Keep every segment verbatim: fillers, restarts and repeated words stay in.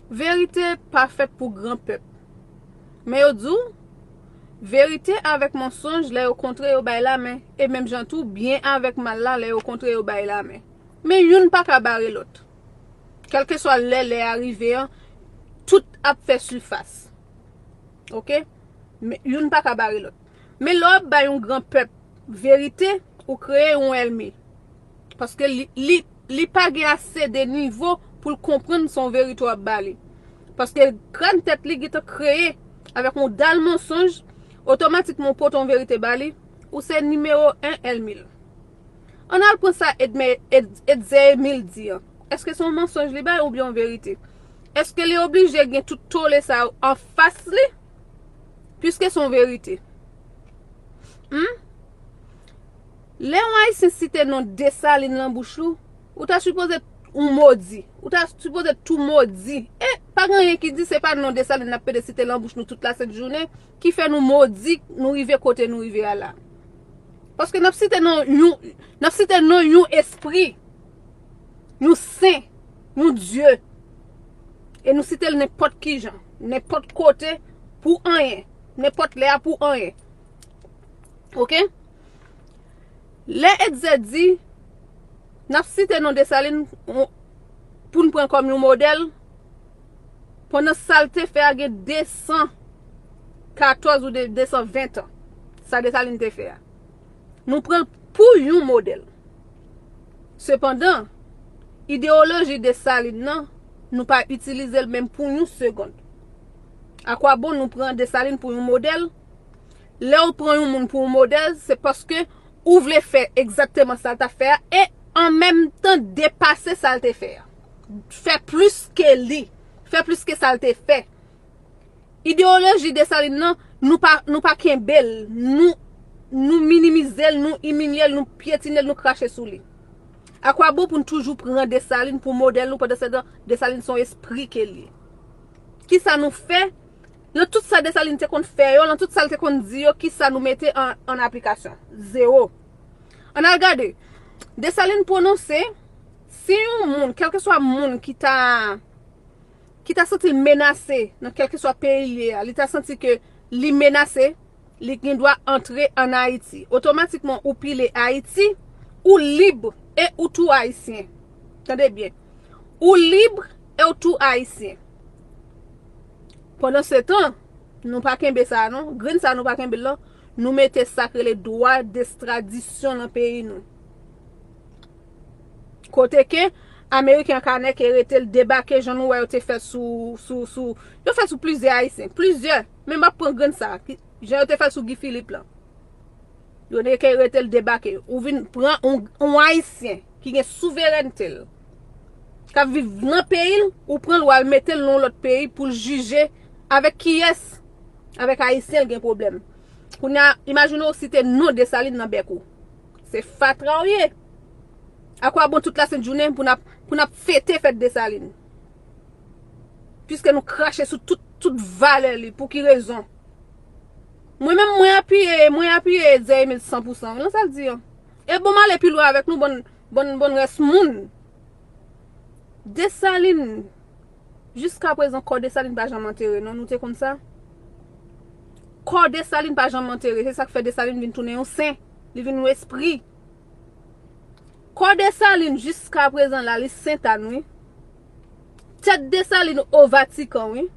Verite pa fèt pou gran pèp. Men yo di w, verite avèk mansonj, lè yo kontre, yo bay lamen. E menm jan tou, byen avèk mal la, lè yo kontre, yo bay lamen. Men youn pa ka bare lòt. Kèlkeswa lè lè a rive an, tout ap fè sifas. Oke? Men youn pa ka bare lòt. Men lè w ap bay yon gran pèp verite, ou kreye yon ènmi. Paske li, li, li pa gen ase de nivo pou l konprann se yon verite w ap ba li. Paske kràn tèt li gentan kreye avèk yon dal mansonj, otomatikman w pote yon verite ba li, ou se nimewo en ènmi l. Ann al pran sa Edme- Ed- Edze Emil di an. Èske se yon mansonj li bay oubyen yon verite? Èske li oblije gen tout tole sa yo anfas li? Piske se yon verite. Hmm? Lè yon Ayisyen site non Desalin nan bouch ou, ou ta sipoze ou modi. Ou ta sipoze tou modi. E pa gen anyen ki di se pa non Desalin n ap pede site nan bouch nou tout lasent jounen ki fè nou modi, nou rive kote nou rive a la. Paske n ap site non yon, n ap site non yon espri, yon sen, yon Dye. E nou site l nenpòt ki jan, nenpòt kote, pou anyen, nenpòt lè a pou anyen. Oke? Lè Edze di, n ap site non Desalin pou n pran kòm yon modèl, pandan sa l te fè a gen de san katòz ou de, de san ven tan. Sa Desalin te fè a. Nou pran l pou yon modèl. Sepandan, ideyoloji Desalin nan, nou pa itilize l menm pou yon segonn. Akwabon nou pran Desalin pou yon modèl? Lè w pran yon moun pou yon modèl, se paske ou vle fè egzakteman sa l t ap fè a e an menm tan depase sa l te fè a. Fè plis ke li. Fè plis ke sa l te fè. Ideyoloji Desalin nan, nou pa, nou pa kenbe l. Nou, nou minimize l, nou imilye l, nou pyetine l, nou krache sou li. Akwabon pou n toujou pran Desalin pou modèl nou, pandan se tan Desalin se yon espri ke l ye? Kisa nou fè? Nan tout sa Desalin te konn fè yo, nan tout sa l te konn di yo, kisa nou mete an, an aplikasyon? Zewo. Ann al gade. Desalin pwononse, si yon moun, kèlkeswa moun ki ta, ki ta santi l menase nan kèlkeswa peyi l ye a, li ta santi ke li menase, li gen dwa antre ann Ayiti. Otomatikman, ou pile Ayiti, ou lib e ou tou ayisyen. Tande byen. Ou lib e ou tou ayisyen. Pandan se tan, nou pa kenbe sa non. Grenn sa nou pa kenbe l lan. Nou mete sa k rele dwa destradisyon nan peyi nou. Kote ke Ameriken an ka nèke rete l debake jan nou wè yo te fè sou, sou, sou, yo fè sou plizyè Ayisyen. Plizyè. Men m ap pran grenn sa. Ki, jan yo te fè sou Guy Philippe lan. Yo nèke rete l debake. Ou vin pran yon, yon Ayisyen ki gen souverènte l, k ap viv nan peyi l, ou pran l, w al mete l nan yon lòt peyi pou l jije avèk kiyès? Avèk Ayisyen l gen pwoblèm. Kounye a, imajine w site non Desalin nan bèk ou. Se fatra w ye. Akwabon tout lasent jounen pou n ap, pou n ap fete fèt Desalin? Piske nou krache sou tout, tout valè li. Pou ki rezon? Mwen menm, mwen apiye, mwen apiye Edze Emil san pou san. Wi, nan sa l di an. E bon, m ale pi lwen avèk nou, bon, bon, bon rès moun. Desalin, jiska prezan, kò Desalin pa janm antere, non, nou te konn sa? Kò Desalin pa janm antere, se sa k fè Desalin vin tounen yon sen, li vin yon espri. Kò Desalin jiska prezan la, li sentàn, wi. Tèt Desalin o Vatikan, wi.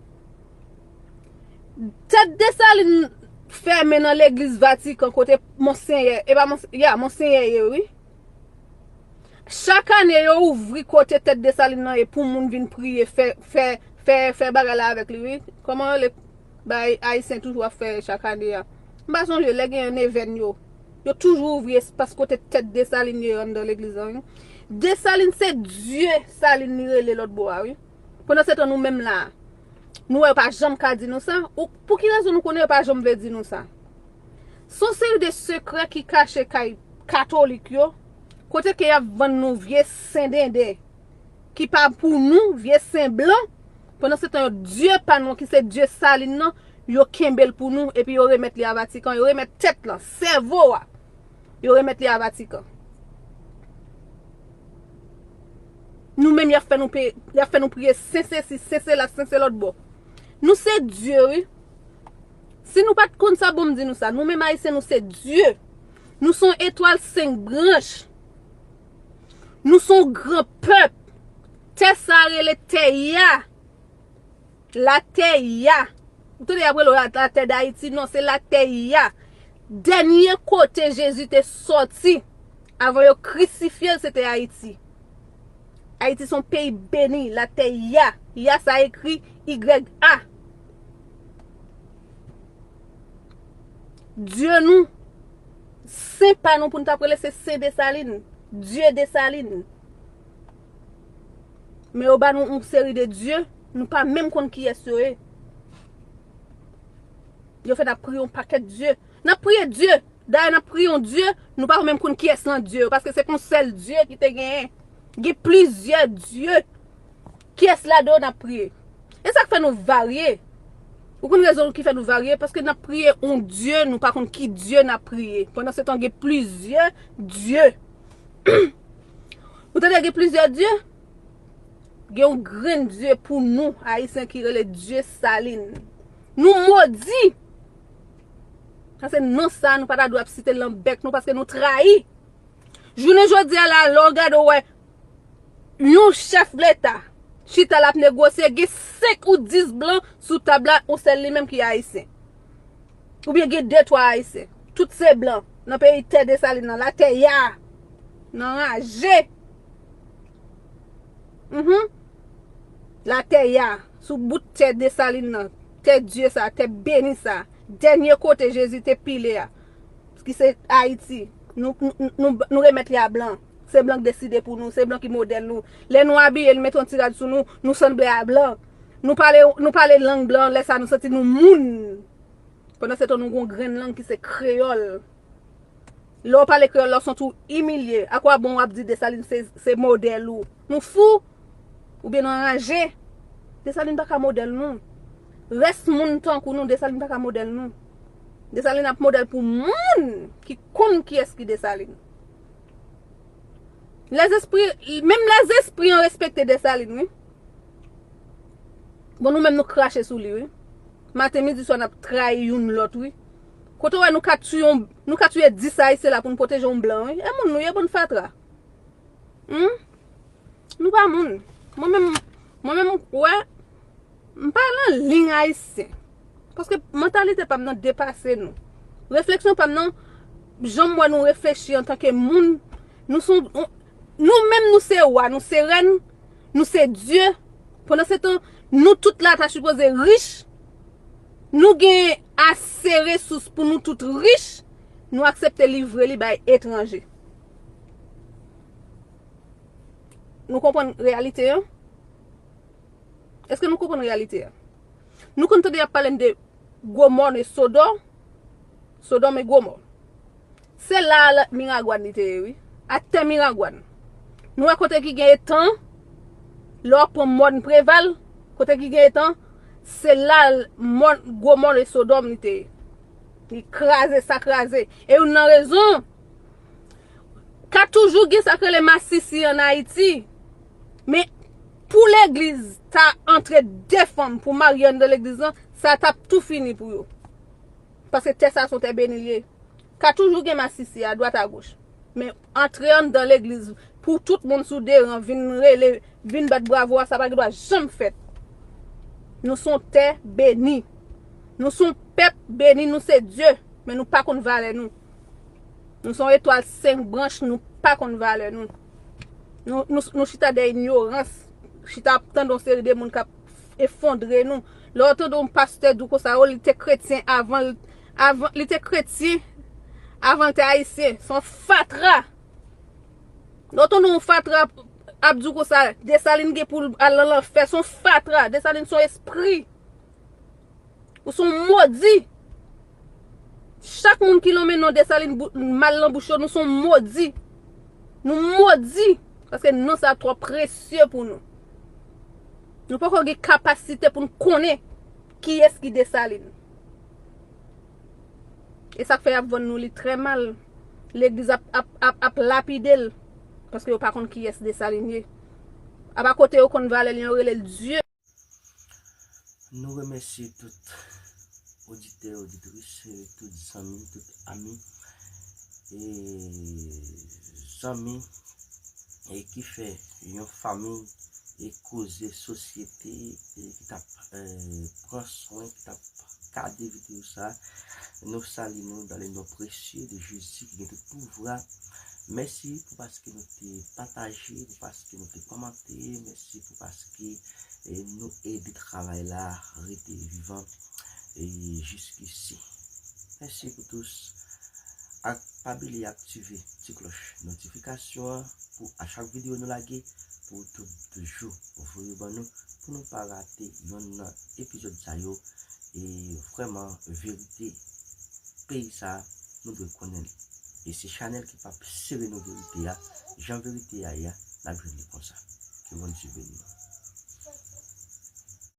Tèt Desalin fèmen nan legliz Vatikan kote Monsenyè, e pa Mons-, ya, Monsenyè ye, wi. Chak ane, yo ouvri kote tèt Desalin nan ye pou moun vin priye, fè, fè, fè, fè bagay la avèk li, wi. Kòman yo le bay Ayisyen toujou ap fè chak ane a? M pa sonje, lè gen yon evèn yo, yo toujou ouvri espas kote tèt Desalin ye anndan legliz lan, wi. Desalin se Dye Salin li rele lòt bò a, wi. Pandan se tan, nou menm la a, nou wè yo pa janm ka di nou sa. Ou, pou ki rezon nou konnen yo pa janm vle di nou sa? Se yon seri de sekrè ki kache kay katolik yo, kote ke y ap vann nou vye sen denden, ki pa pou nou, vye sen blan. Pandan se tan, yo, Dye pa nou, ki se Dye Salin nan, yo kenbe l pou nou, epi yo remèt li a Vatikan, yo remèt tèt lan, sèvo a, yo remèt li a Vatikan. Nou menm, y ap fè nou peye, y ap fè nou priye sen sesi, sen sela, sen se lòt bò. Nou se Dye, wi. Si nou pa t konn sa, bon, m di nou sa. Nou menm Ayisyen, nou se Dye. Nou se yon etwal senk branch. Nou se yon gran pèp. Tè sa a rele tè Ya. Latè Ya. Ou tande y ap rele l la, latè Dayiti? Non, se latè Ya. Dènye kote Jezi te sòti avan yo krisifye l, se te Ayiti. Ayiti se yon peyi beni, latè Ya. Ya sa ekri Y A. Dye nou, sen pa nou pou n t ap rele, se Sen Desalin, Dye Desalin. Men yo ba nou yon seri de dye, nou pa menm konn kiyès yo ye. Yo fè n ap priye yon pakèt dye. N ap priye dye. Dayè, n ap priye yon dye, nou pa menm konn kiyès nan dye yo, paske se pa yon sèl Dye ki te genyen. Gen plizyè dye. Kiyès ladan yo n ap priye? E sa k fè nou varye. Ou konn rezon ki fè nou varye? Paske n ap priye yon Dye, nou pa konn ki Dye n ap priye. Pandan se tan, gen plizyè dye. Ou tande, gen plizyè dye? Gen yon grenn Dye pou nou, Ayisyen, ki rele Dye Salin. Nou modi! Sa se non sa, nou pa ta dwe ap site l nan bèk nou, paske nou trayi. Jounen jodi a la, lè w gade, w wè yon chèf leta chita l ap negosye, gen senk ou dis blan sou tab la, yon sèl li menm ki ayisyen. Oubyen gen de twa ayisyen. Tout se blan. Nan peyi tè Desalin nan, latè Ya. Nan raje. Mhm. Latè Ya. Sou bout tè Desalin nan. Tè Dye sa, tè beni sa. Dènye kote Jezi te pile a. Ki se Ayiti. Nou, nou, nou, nou remèt li a blan. Se blan k deside pou nou, se blan ki modèl nou. Lè nou abiye, nou mete yon ti rad sou nou, nou sanble a blan. Nou pale, nou pale lang blan, lè sa nou santi nou moun. Pandan se tan, nou gon grenn lang ki se kreyòl. Lè w pale kreyòl la, w santi w imilye. Akwa bon w ap di Desalin se, se modèl ou? Nou fou? Oubyen nou anraje? Desalin pa ka modèl nou. Rès moun tankou nou, Desalin pa ka modèl nou. Desalin ap modèl pou moun ki konn kiyès ki Desalin. Lèzespri, menm lèzespri an respekte Desalin, wi. Bon, nou menm nou krache sou li, wi. Maten, midi, swa, n ap trayi youn lòt, wi. Kote w wè nou ka tiye yon, nou ka tiye dis Ayisyen la pou n pwoteje yon blan, wi. E moun nou ye, bann fatra. Hmm? Nou pa moun. Mwen menm, mwen menm, wè, m pa nan liy ayisyen. Paske mantalite pa m nan depase nou. Refleksyon pa m nan, jan m wè nou reflechi antanke moun, nou se yon, nou menm nou se wa, nou se rèn, nou se dye. Pandan se tan, nou tout la ta sipoze rich. Nou gen ase resous pou nou tout rich. Nou aksepte livre li bay etranje. Nou konprann reyalite an? Èske nou konprann reyalite a? Nou konn tande y ap pale n de Gomò e Sodòm, Sodòm e Gomò. Se la a Miragwàn li te ye, wi. Atè Miragwàn. Nou wè kote ki gen etan, lè w ap pran mòn Preval, kote ki gen etan, se la mòn, Gomò e Sodòm li te ye. Li kraze, sa kraze. E youn nan rezon, ka toujou gen sa k rele masisi ann Ayiti. Men pou legliz ta antre de fanm pou marye anndan legliz lan, sa t ap tou fini pou yo. Paske tè sa se yon tè beni l ye. Ka toujou gen masisi adwat agoch. Men antre anndan legliz pou tout moun sou de ran vin rele, vin bat bravo a, sa pa gen dwa janm fèt. Nou se yon tè beni. Nou se yon pèp beni, nou se dye, men nou pa konn valè nou. Nou se yon etwal senk branch, nou pa konn valè nou. Nou, nou, nou chita dèyè inyorans, chita ap tande yon seri de moun k ap efondre nou. Lè w tande yon pastè di w konsa, o, li te kretyen avan, avan, li te kretyen avan l te ayisyen. Se yon fatra. Lè w tande yon fatra ap, ap di w konsa, Desalin gen pou l al nan lanfè. Se yon fatra. Desalin se yon espri. Ou se yon modi. Chak moun ki lonmen non Desalin bou-, mal nan bouch yo, nou se yon modi. Nou modi. Paske non sa twò presye pou nou. Nou poko gen kapasite pou n konnen kiyès ki Desalin. E sa k fè y ap vann nou li trè mal. Legliz ap, ap, ap, ap lapide l. Paske yo pa konn kiyès Desalin ye. Apa kote yo konn valè l, yo rele l Dye. Nou remèsye tout oditè, oditris, tout zanmi, tout ami, e zanmi, e ki fè yon fanmi, e koze sosyete, e ki t ap, e, pran swen, ki t ap gade videyo sa. Nou salye nou dans le nom précieux de Jésus ki gen tout pouvwa. Mèsi pou paske nou te pataje, pou paske nou te kòmante, mèsi pou paske, e, nou ede travay la rete vivan, e, jiskisi. Mèsi pou tous. Ak pa bliye aktive ti klòch notifikasyon an pou a chak videyo nou lage, pou w toujou voye ban nou, pou nou pa rate yonn nan epizòd sa yo. E vrèman, verite peyi sa, nou dwe konnen li. E se chanèl ki p ap sere nou verite a, jan verite a ye a, n ap jwenn li konsa. Ke Bondye beni nou.